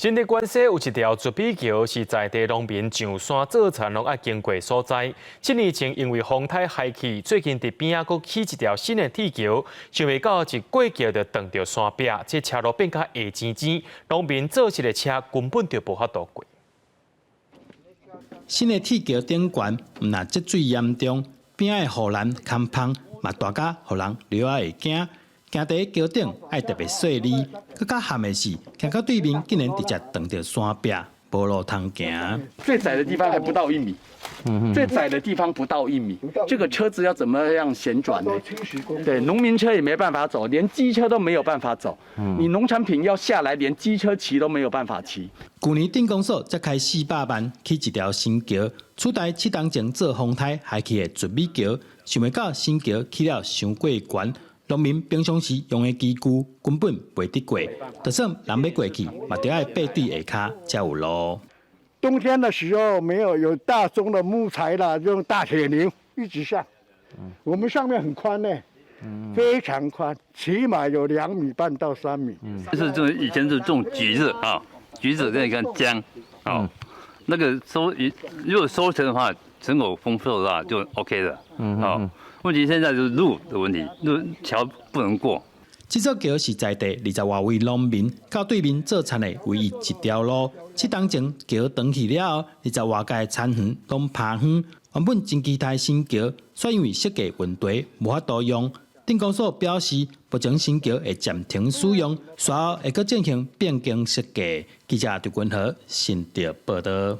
新竹關西有一條絕美橋，是在地農民上山做田攏愛經過所在。7年前因為風颱害去，最近佇邊仔閣起一條新的鐵橋，想袂到一過橋就撞著山壁，這車路變甲下尖尖，農民做事的車根本就無法度過。新的鐵橋頂懸，毋但積水嚴重，邊仔的護欄空縫嘛大甲予人著仔會驚。行佇橋頂愛特別細膩，閣較譀的是，行到對面竟然直接撞著山壁，無路通行。最窄的地方還不到一米，最窄的地方不到一米，這個車子要怎麼樣旋轉呢？對，農民車也沒辦法走，連機車都沒有辦法走。你農產品要下來，連機車騎都沒有辦法騎。舊年鎮公所才開400萬起一條新橋，取代7冬前做風颱害去的絕美橋，想袂到新橋起了傷過懸。農民平常時用的機具根本袂得過，就算人欲過去，嘛著愛爬對下跤才有路。冬天的時候沒有有大宗的木材啦，用大鐵牛一直上。我們上面很寬呢，非常寬，起碼有2米半到3米。是種以前是種橘子啊，橘子那個薑啊，那個收如果收成的話，成果豐碩的話就 OK 的。嗯。問題現在就是路的問題，路橋不能過。這座橋是在地20外位農民到對面做田的唯一一條路。7冬前橋斷去了後，20外個田園攏趴荒。原本真期待新橋，卻因為設計問題無法度用。鎮公所表示，目前新橋會暫停使用，隨後會閣進行變更設計。記者張君和新竹報導。